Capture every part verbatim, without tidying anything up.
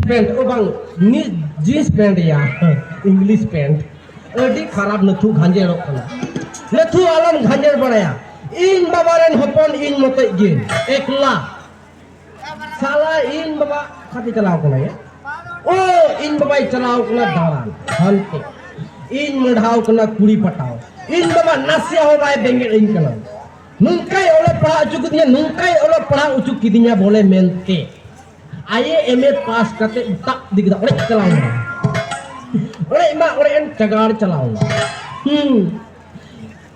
Pant, ᱳ ᱵᱟᱝ, ᱱᱤ-, jeans pant ᱭᱟ, ᱤᱝᱞᱤᱥ ᱯᱮᱱᱴ᱾ ᱟᱹᱰᱤ ᱠᱷᱟᱨᱟᱯ ᱱᱟᱹᱛᱷᱩ ᱜᱷᱟᱸᱡᱮᱲᱚᱜ ᱠᱟᱱᱟ᱾ ᱱᱟᱹᱛᱷᱩ ᱟᱞᱚᱢ ᱜᱷᱟᱸᱡᱮᱲ ᱵᱟᱲᱟᱭᱟ᱾ ᱤᱧ ᱵᱟᱵᱟ ᱨᱮᱱ ᱦᱚᱯᱚᱱ ᱤᱧ ᱢᱚᱛᱚᱡ ᱜᱮ, ᱮᱠᱞᱟ᱾ ᱥᱟᱞᱟ ᱤᱧ ᱵᱟᱵᱟ ᱚᱠᱟᱛᱮ ᱪᱟᱞᱟᱣ ᱠᱟᱱᱟᱭ? ᱳ, ᱤᱧ ᱵᱟᱵᱟᱭ ᱪᱟᱞᱟᱣ ᱠᱟᱱᱟ ᱫᱟᱬᱟᱱ ᱦᱟᱱᱛᱮ᱾ ᱤᱧ ᱢᱚᱰᱷᱟᱣ ᱠᱟᱱᱟ ᱠᱩᱲᱤ ᱯᱟᱴᱟᱣ᱾ ᱤᱧ ᱵᱟᱵᱟ ᱱᱟᱥᱮ ᱦᱚᱸ ᱵᱟᱭ ᱵᱮᱸᱜᱮᱫ ᱟᱹᱧ ᱠᱟᱱᱟ᱾ ᱱᱚᱝᱠᱟᱭ ᱚᱞᱚᱜ ᱯᱟᱲᱦᱟᱣ ᱦᱚᱪᱚ ᱠᱤᱫᱤᱧᱟ, ᱱᱚᱝᱠᱟᱭ ᱚᱞᱚᱜ ᱯᱟᱲᱦᱟᱣ ᱦᱚᱪᱚ ᱠᱤᱫᱤᱧᱟ ᱵᱚᱞᱮ ᱢᱮᱱᱛᱮ᱾ ᱟᱭᱮ ᱮᱢ ᱮ ᱯᱟᱥ ᱠᱟᱛᱮ ᱩᱛᱟᱜ ᱤᱫᱤ ᱠᱮᱫᱟ, ᱚᱲᱮᱡ ᱪᱟᱞᱟᱣ ᱮᱱᱟ᱾ ᱚᱲᱮᱡ ᱢᱟ ᱚᱲᱮᱡ ᱮᱱ, ᱪᱟᱜᱟᱲ ᱪᱟᱞᱟᱣ ᱮᱱᱟ᱾ ᱦᱩᱸ᱾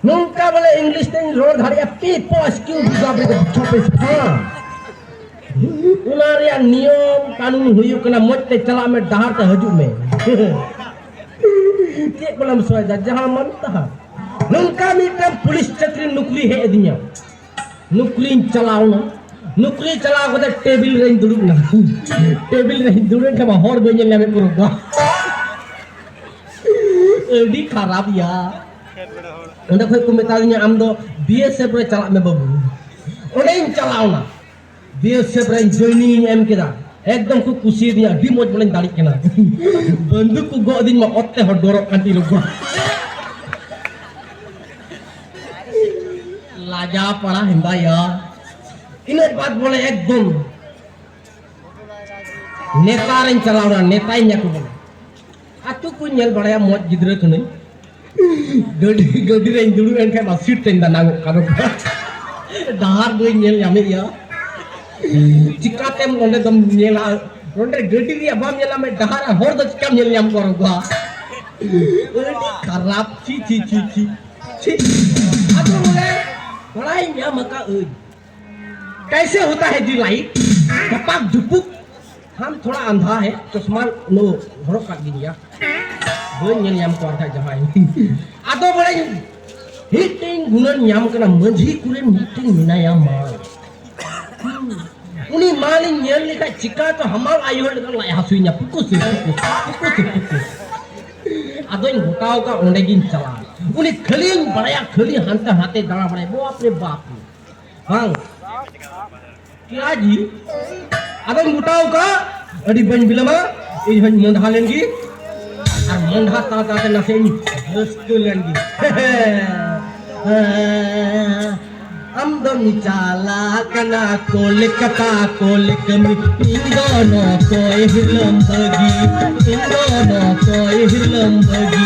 ᱱᱚᱝᱠᱟ ᱵᱚᱞᱮ ᱤᱝᱞᱤᱥ ᱛᱮᱧ ᱨᱚᱲ ᱫᱟᱲᱮᱭᱟᱜᱼᱟ, ᱯᱤ ᱯᱚᱥ ᱠᱤᱭᱩ ᱜᱤᱫᱟ ᱵᱤᱫᱟ ᱪᱷᱚᱯᱤᱥ ᱯᱷᱟ᱾ ᱚᱱᱟ ᱨᱮᱭᱟᱜ ᱱᱤᱭᱚᱢ ᱠᱟᱹᱱᱩᱱ ᱦᱩᱭᱩᱜ ᱠᱟᱱᱟ, ᱢᱚᱡᱽ ᱛᱮ ᱪᱟᱞᱟᱜ ᱢᱮ, ᱰᱟᱦᱟᱨ ᱛᱮ ᱦᱤᱡᱩᱜ ᱢᱮ᱾ ᱪᱮᱫ ᱵᱚᱞᱮᱢ ᱥᱚᱭᱫᱟ, ᱡᱟᱦᱟᱸ ᱢᱟᱱ ᱛᱟᱦᱟᱸ᱾ ᱱᱚᱝᱠᱟ ᱢᱤᱫᱴᱟᱝ ᱯᱩᱞᱤᱥ ᱪᱟᱹᱠᱨᱤ ᱱᱩᱠᱨᱤ ᱦᱮᱡ ᱟᱹᱫᱤᱧᱟ᱾ ᱱᱩᱠᱨᱤᱧ ᱪᱟᱞᱟᱣ ᱮᱱᱟ᱾ ᱱᱩᱠᱨᱤ ᱪᱟᱞᱟᱣ ᱠᱟᱛᱮ ᱴᱮᱵᱤᱞ ᱨᱮᱧ ᱫᱩᱲᱩᱵ ᱮᱱᱟ᱾ ᱴᱮᱵᱤᱞ ᱨᱮᱧ ᱫᱩᱲᱩᱵ ᱮᱱ ᱠᱷᱟᱱ ᱢᱟ ᱦᱚᱲ ᱵᱟᱹᱧ ᱧᱮᱞ ᱧᱟᱢᱮᱫ ᱠᱚ ᱨᱚᱜᱟ᱾ ᱟᱹᱰᱤ ᱠᱷᱟᱨᱟᱯ ᱭᱟ᱾ ᱚᱸᱰᱮ ᱠᱷᱚᱡ ᱠᱚ ᱢᱮᱛᱟ ᱫᱤᱧᱟ, "ᱟᱢ ᱫᱚ ᱵᱤ ᱮᱥ ᱮᱯᱷ ᱨᱮ ᱪᱟᱞᱟᱜ ᱢᱮ ᱵᱟᱹᱵᱩ᱾" ᱚᱸᱰᱮᱧ ᱪᱟᱞᱟᱣ ᱮᱱᱟ᱾ ᱵᱤ ᱮᱥ ᱮᱯᱷ ᱨᱮᱧ ᱡᱚᱭᱱᱤᱝ ᱤᱧ ᱮᱢ ᱠᱮᱫᱟ᱾ ᱮᱠᱫᱚᱢ ᱠᱚ ᱠᱩᱥᱤᱭᱟᱫᱤᱧᱟ, ᱟᱹᱰᱤ ᱢᱚᱡᱽ ᱵᱚᱞᱮᱧ ᱫᱟᱲᱮᱜ ᱠᱟᱱᱟ᱾ ᱵᱟᱹᱱᱫᱩᱠ ᱠᱚ ᱜᱚᱜ ᱟᱹᱫᱤᱧ ᱢᱟ, ᱚᱛ ᱛᱮ ᱦᱚᱰᱚᱨᱚᱜ ᱠᱟᱱ ᱛᱤᱧ ᱨᱚᱜᱟ᱾ ᱞᱟᱡᱟ ᱯᱟᱲᱟ ᱦᱮᱸᱫᱟ ᱭᱟ᱾ ᱤᱱᱟᱹ ᱵᱟᱫ ᱵᱚᱞᱮ ᱮᱠᱫᱚᱢ ᱱᱮᱛᱟ ᱨᱮᱧ ᱪᱟᱞᱟᱣ ᱮᱱᱟ, ᱱᱮᱛᱟᱧ ᱧᱟᱠᱚ ᱵᱚᱞᱮ᱾ ᱟᱹᱛᱩ ᱠᱚᱧ ᱧᱮᱞ ᱵᱟᱲᱟᱭᱟ, ᱢᱚᱡᱽ ᱜᱤᱫᱽᱨᱟᱹ ᱠᱟᱹᱱᱟᱹᱧ᱾ ᱜᱟᱹᱰᱤ, ᱜᱟᱹᱰᱤ ᱨᱮᱧ ᱫᱩᱲᱩᱵ ᱮᱱ ᱠᱷᱟᱱ ᱢᱟ ᱥᱤᱴ ᱛᱮᱧ ᱫᱟᱱᱟᱝᱚᱜ ᱠᱟᱱ᱾ ᱰᱟᱦᱟᱨ ᱵᱟᱹᱧ ᱧᱮᱞ ᱧᱟᱢᱮᱫ ᱭᱟ᱾ ᱪᱤᱠᱟᱛᱮᱢ ᱚᱸᱰᱮ ᱫᱚᱢ ᱧᱮᱞᱟ? ᱱᱚᱸᱰᱮ ᱜᱟᱹᱰᱤ ᱨᱮᱭᱟᱜ ᱵᱟᱢ ᱧᱮᱞᱟ, ᱢᱮ ᱰᱟᱦᱟᱨ ᱨᱮ ᱦᱚᱲ ᱫᱚ ᱪᱤᱠᱟᱢ ᱧᱮᱞ ᱧᱟᱢ ᱠᱚᱣᱟ ᱨᱚᱜᱟ? ᱟᱹᱰᱤ ᱠᱷᱟᱨᱟᱯ, ᱪᱷᱤ, ᱪᱷᱤ, ᱪᱷᱤ, ᱪᱷᱤ, ᱪᱷᱤ᱾ ᱟᱫᱚ ᱵᱚᱞᱮ ᱵᱟᱲᱟᱭ ᱧᱟᱢ ᱟᱠᱟᱫ ᱟᱹᱧ᱾ कैसे होता है जी लाइट? ᱡᱟᱯᱟᱜ ᱡᱩᱯᱩᱜ᱾ ᱦᱟᱢ ᱛᱷᱚᱲᱟ ᱟᱸᱫᱷᱟ ᱦᱮ, ᱪᱚᱥᱢᱟ ᱱᱚ ᱦᱚᱨᱚᱜ ᱠᱟᱜ ᱜᱤᱧ ᱜᱮᱭᱟ᱾ ᱵᱟᱹᱧ ᱧᱮᱞ ᱧᱟᱢ ᱠᱚᱣᱟ ᱟᱨ ᱠᱷᱟᱡ ᱡᱟᱦᱟᱸᱭ᱾ ᱟᱫᱚ ᱵᱚᱞᱮ ᱢᱤᱫᱴᱮᱱ ᱜᱩᱱᱟᱹᱱ ᱧᱟᱢ ᱠᱟᱱᱟ, ᱢᱟᱹᱡᱷᱤ ᱠᱚᱨᱮᱱ ᱢᱤᱫᱴᱮᱱ ᱢᱮᱱᱟᱭᱟ ᱢᱟᱞ᱾ ᱩᱱᱤ ᱢᱟᱞᱤᱧ ᱧᱮᱞ ᱞᱮᱠᱷᱟᱡ ᱪᱤᱠᱟ ᱪᱚ ᱦᱟᱢᱟᱞ ᱟᱭᱳ ᱦᱚᱲ ᱞᱮᱠᱟ ᱞᱟᱡ ᱦᱟᱹᱥᱩᱧᱟ, ᱯᱩᱠᱩ ᱥᱮ ᱯᱩᱠᱩ, ᱯᱩᱠᱩ ᱥᱮ ᱯᱩᱠᱩ᱾ ᱟᱫᱚᱧ ᱜᱚᱴᱟᱣ ᱠᱟᱜ ᱚᱸᱰᱮ ᱜᱤᱧ ᱪᱟᱞᱟᱜᱼᱟ᱾ ᱩᱱᱤ ᱠᱷᱟᱹᱞᱤᱧ ᱵᱟᱲᱟᱭᱟ, ᱠᱷᱟᱹᱞᱤ ᱦᱟᱱᱛᱮ ᱱᱟᱛᱮ ᱫᱟᱬᱟ ᱵᱟᱲᱟᱭᱟ, ᱵᱟᱯ ᱨᱮ ᱵᱟᱯ᱾ ᱵᱟᱝ᱾ ᱠᱮᱞᱟ ᱡᱤ, ᱟᱫᱚᱧ ᱜᱚᱴᱟᱣ ᱠᱟᱜ ᱟᱹᱰᱤ ᱵᱟᱹᱧ ᱵᱤᱞᱚᱢᱟ, ᱤᱧ ᱦᱚᱸᱧ ᱢᱚᱸᱰᱷᱟ ᱞᱮᱱ ᱜᱮ᱾ ᱟᱨ ᱢᱚᱸᱰᱷᱟ ᱛᱟᱞᱟ ᱛᱟᱞᱟᱛᱮ ᱱᱟᱥᱮ ᱤᱧ ᱨᱟᱹᱥᱠᱟᱹ ᱞᱮᱱ ᱜᱮ᱾ ᱟᱢ ᱫᱚᱢ ᱪᱟᱞᱟᱜ ᱠᱟᱱᱟ ᱠᱳᱞᱠᱟᱛᱟ, ᱠᱳᱞ ᱠᱟᱹᱢᱤ᱾ ᱤᱧ ᱫᱚ ᱱᱚᱠᱚᱭ ᱦᱤᱞᱟᱹᱢ ᱵᱟᱹᱜᱤ, ᱤᱧ ᱫᱚ ᱱᱚᱠᱚᱭ ᱦᱤᱞᱟᱹᱢ ᱵᱟᱹᱜᱤ᱾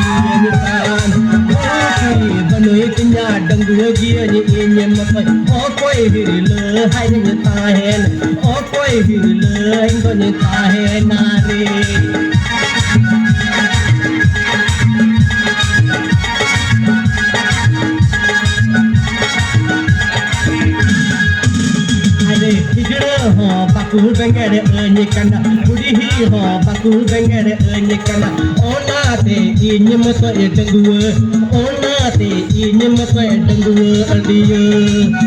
ᱵᱟᱹᱱᱩᱭ ᱛᱤᱧᱟ ᱰᱟᱺᱜᱩᱣᱟᱹ ᱜᱤᱭᱟᱹᱧ ᱤᱧ ᱢᱚᱛᱚᱡ, ᱚᱠᱚᱭ ᱦᱤᱨᱞᱟᱹ ᱦᱟᱧ ᱛᱟᱦᱮᱱ, ᱚᱠᱚᱭ ᱦᱤᱨᱞᱟᱹ ᱤᱧ ᱫᱚᱧ ᱛᱟᱦᱮᱱᱟ ᱨᱮ᱾ ᱟᱨᱮ ᱦᱤᱡᱲᱟᱹ ᱦᱚᱸ ᱵᱟᱠᱚ ᱵᱮᱸᱜᱮᱫ ᱟᱹᱧ ᱠᱟᱱᱟ, ᱵᱩᱰᱷᱤ ᱦᱚᱸ ᱵᱟᱠᱚ ᱵᱮᱸᱜᱮᱫ ᱟᱹᱧ ᱠᱟᱱᱟ, ᱚᱱᱟᱛᱮ ᱤᱧ ᱢᱚᱛᱚᱡ ᱰᱟᱺᱜᱩᱣᱟᱹ, ᱚᱱᱟᱛᱮ ᱤᱧ ᱢᱚᱛᱚᱡ ᱰᱟᱺᱜᱩᱣᱟᱹ ᱟᱹᱰᱤᱭᱟᱹ᱾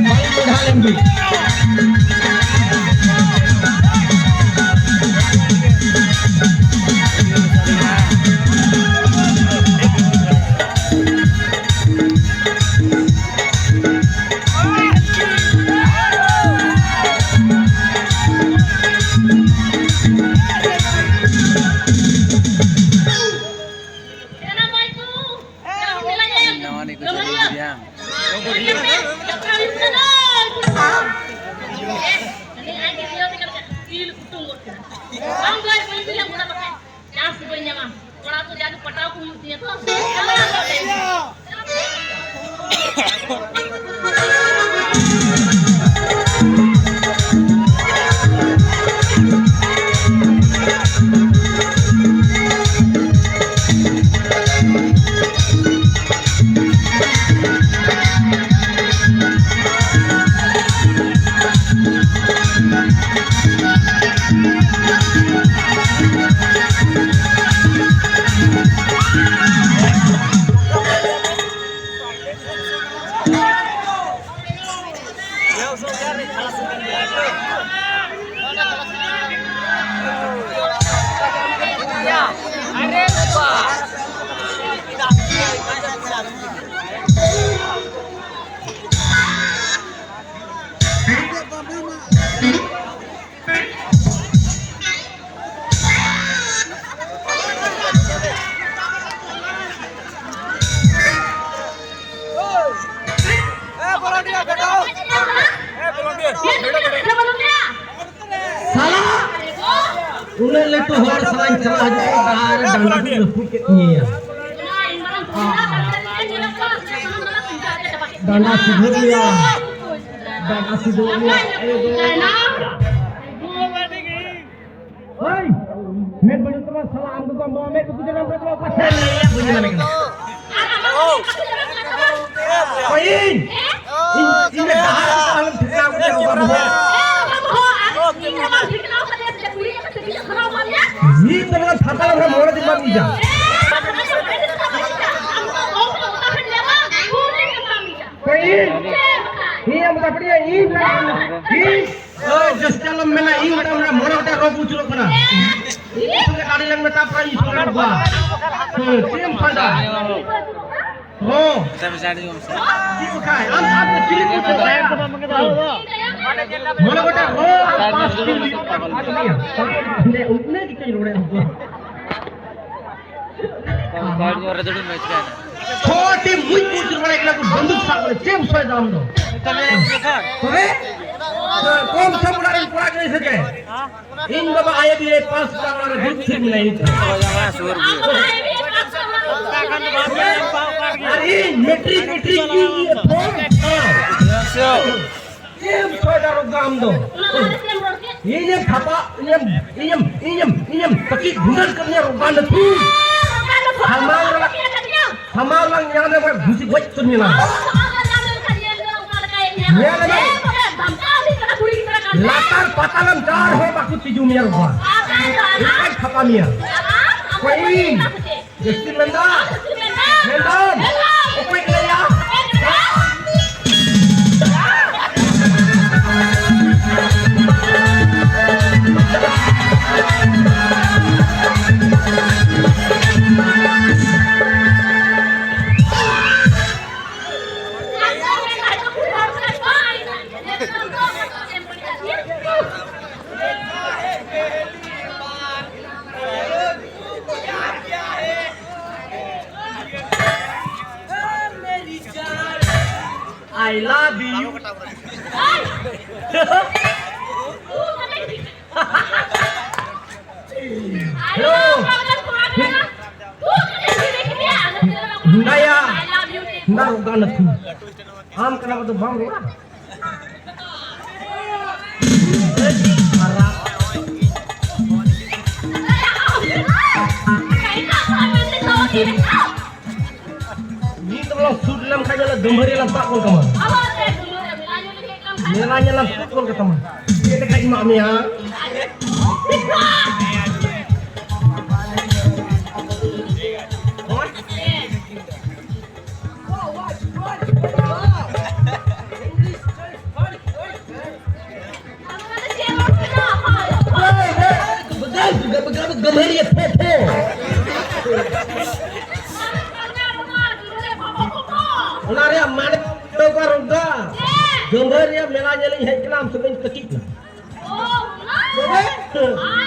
ᱵᱟᱝ ᱵᱩᱰᱷᱟ ᱞᱮᱱ ᱜᱮ᱾ ᱱᱟᱣᱟ ᱱᱤᱠᱩ ᱪᱟᱹᱞᱩ ᱠᱮᱫᱟ᱾ ᱪᱟᱱᱥ ᱵᱟᱹᱧ ᱧᱟᱢᱟ᱾ ᱠᱚᱲᱟ ᱠᱚ ᱡᱟᱜᱮ ᱯᱟᱴᱟᱣ ᱠᱚ ᱦᱩᱭᱩᱜ ᱛᱤᱧᱟ ᱛᱚ᱾ ᱩᱱᱟᱹᱜ ᱞᱟᱹᱴᱩ ᱦᱚᱲ ᱥᱟᱞᱟᱜ ᱤᱧ ᱪᱟᱞᱟᱜ ᱦᱤᱡᱩᱜ ᱠᱟᱱᱟ ᱟᱨ ᱰᱟᱸᱰᱟ ᱠᱚ ᱨᱟᱹᱯᱩᱫ ᱠᱮᱫ ᱛᱤᱧᱟᱹ᱾ ᱰᱟᱸᱰᱟ ᱥᱤᱫᱷᱟᱹ ᱜᱮᱭᱟ, ᱰᱟᱸᱰᱟ ᱥᱤᱫᱷᱟᱹ ᱜᱮᱭᱟ᱾ ᱮ ᱫᱚ᱾ ᱦᱳᱭ, ᱢᱮᱫ ᱵᱟᱹᱱᱩᱜ ᱛᱟᱢᱟ ᱥᱟᱞᱟ, ᱟᱢ ᱫᱚ ᱵᱟᱢ ᱢᱮᱫ ᱵᱟᱠᱚ ᱡᱟᱱᱟᱢ ᱠᱟᱫ ᱛᱟᱢᱟ, ᱚᱠᱟ ᱥᱮᱫ ᱮᱢ ᱧᱮᱞ ᱧᱟᱢ ᱠᱟᱱᱟ? ᱚᱠᱚᱭ ᱤᱧ? ᱤᱧ, ᱤᱧ ᱫᱚ ᱰᱟᱦᱟᱨ ᱨᱮ ᱟᱞᱚᱢ ᱴᱷᱤᱠᱟᱹᱣ ᱠᱟᱛᱮ ᱨᱚᱜᱟ ᱵᱚᱦᱚᱜ᱾ ᱢᱤᱫ ᱫᱚ ᱵᱚᱞᱮ ᱯᱷᱟᱛᱟ ᱨᱮ ᱢᱚᱬᱮ ᱫᱤᱱ ᱵᱟᱢ ᱤᱡᱟ᱾ ᱚᱠᱚᱭ ᱤᱧ? ᱤᱧ ᱮᱢ ᱠᱟᱯᱲᱤᱭᱟ, ᱤᱧ, ᱤᱧ᱾ ᱳᱭ, ᱡᱟᱹᱥᱛᱤ ᱟᱞᱚᱢ ᱢᱮᱱᱟ, ᱤᱧ ᱛᱟᱢ ᱨᱮ ᱢᱚᱬᱮ ᱜᱚᱴᱮᱡ ᱨᱳᱜᱽ ᱩᱪᱩᱨᱚᱜ ᱠᱟᱱᱟ᱾ ᱤᱧ ᱥᱚᱸᱜᱮ ᱫᱟᱲᱮ ᱞᱮᱱ ᱢᱮ, ᱛᱟᱯᱚᱨᱮ ᱤᱧ ᱥᱚᱸᱜᱮ ᱨᱳᱜᱽ ᱵᱟ᱾ ᱦᱳᱭ, ᱪᱮᱫ ᱮᱢ ᱥᱚᱭᱫᱟ? ᱦᱚᱸ᱾ ᱪᱮᱫ ᱠᱚ ᱠᱷᱟᱭ? ᱟᱢ, ᱟᱢ ᱫᱚ ᱪᱤᱞᱤ ᱠᱚ ᱥᱚᱭᱫᱟ? ᱢᱚᱬᱮ ᱜᱚᱴᱮᱡ ᱨᱳᱜᱽ ᱟᱨ ᱯᱟᱸᱪ ᱴᱤ ᱞᱤᱭᱟᱹ᱾ ᱩᱱᱟᱹᱜ ᱜᱮ ᱪᱮᱫ ᱨᱚᱲᱮᱫ ᱠᱚᱣᱟ? ᱥᱟᱭᱤᱰ ᱧᱚᱜ ᱨᱮ ᱫᱩᱲᱩᱵ ᱢᱮ, ᱪᱤᱠᱟᱹᱭᱮᱱᱟ? ᱪᱷᱚᱴᱤ ᱢᱩᱡ ᱢᱩᱡ ᱨᱚᱲ ᱮᱠᱞᱟ ᱠᱚ ᱵᱟᱱᱫᱩᱠ ᱥᱟᱵ ᱠᱟᱛᱮ ᱪᱮᱫ ᱮᱢ ᱥᱚᱭ ᱫᱟ ᱟᱢ ᱫᱚ? ᱛᱚᱵᱮ? ᱠᱚᱢ ᱥᱮ ᱚᱲᱟᱜ ᱨᱮᱱ ᱠᱚᱲᱟ ᱠᱟᱱᱟᱭ ᱥᱮ ᱪᱮᱫ? ᱤᱧ ᱵᱟᱵᱟ ᱟᱭ ᱵᱤ ᱮ ᱯᱟᱥ ᱠᱟᱛᱟ ᱚᱲᱟᱜ ᱨᱮ ᱫᱩᱲᱩᱵ ᱛᱷᱤᱨ ᱢᱮᱱᱟᱭ ᱤᱧ ᱴᱷᱮᱱ᱾ ᱟᱨ ᱤᱧ ᱢᱮᱴᱨᱤᱠ, ᱢᱮᱴᱨᱤᱠ ᱤᱧ ᱯᱷᱳᱱ ᱪᱮᱫ ᱮᱢ ᱥᱚᱭ ᱫᱟ ᱨᱚᱜᱟ ᱟᱢ ᱫᱚ? ᱤᱧᱮᱢ ᱛᱷᱟᱯᱟ, ᱤᱧᱮᱢ, ᱤᱧᱮᱢ, ᱤᱧᱮᱢ, ᱤᱧᱮᱢ ᱛᱟᱹᱠᱤᱡ ᱜᱩᱸᱰᱟᱹ ᱠᱟᱹᱢᱤᱭᱟ ᱨᱚᱜᱟ ᱱᱟᱹᱛᱩ᱾ ᱥᱟᱢᱟᱝ ᱨᱮ, ᱥᱟᱢᱟᱝ ᱨᱮ ᱧᱟᱢ ᱞᱮ ᱵᱟᱭ ᱜᱷᱩᱥᱤ ᱜᱚᱡ ᱩᱛᱟᱹᱨ ᱢᱮᱭᱟ᱾ ᱧᱮᱞ ᱢᱮ᱾ ᱞᱟᱛᱟᱨ ᱯᱟᱛᱟᱞᱮᱢ ᱪᱟᱞᱟᱜ ᱨᱮᱦᱚᱸ ᱵᱟᱠᱚ ᱛᱤᱡᱩ ᱢᱮᱭᱟ ᱨᱚᱜᱟ᱾ ᱤᱧ ᱛᱷᱟᱯᱟ ᱢᱮᱭᱟ᱾ ᱚᱠᱚᱭ ᱤᱧ? ᱡᱟᱹᱥᱛᱤ ᱢᱮᱱᱫᱟ? ᱢᱮᱱᱫᱟᱢ? ᱚᱠᱚᱭ ᱠᱟᱱᱟᱭᱟ? Hello. Daya. Nda roga na tu. Am kana ba do bam roga. Ni to lo sud lam khaja la gambhari lam tak kol kama. Mela nyala sud kol kama. Ye te kaj ma mia. ᱚᱱᱟ ᱨᱮᱭᱟᱜ ᱢᱟᱱᱮ ᱫᱚ ᱚᱠᱟ ᱨᱚᱜᱟ? ᱜᱟᱹᱢᱵᱷᱟᱹᱨ ᱨᱮᱭᱟᱜ ᱢᱮᱞᱟ ᱧᱮᱞᱤᱧ ᱦᱮᱡ ᱠᱟᱱᱟ, ᱟᱢ ᱥᱟᱶᱛᱮᱧ ᱛᱟᱹᱠᱤᱡ ᱠᱟᱱᱟ᱾ ᱛᱚᱵᱮ?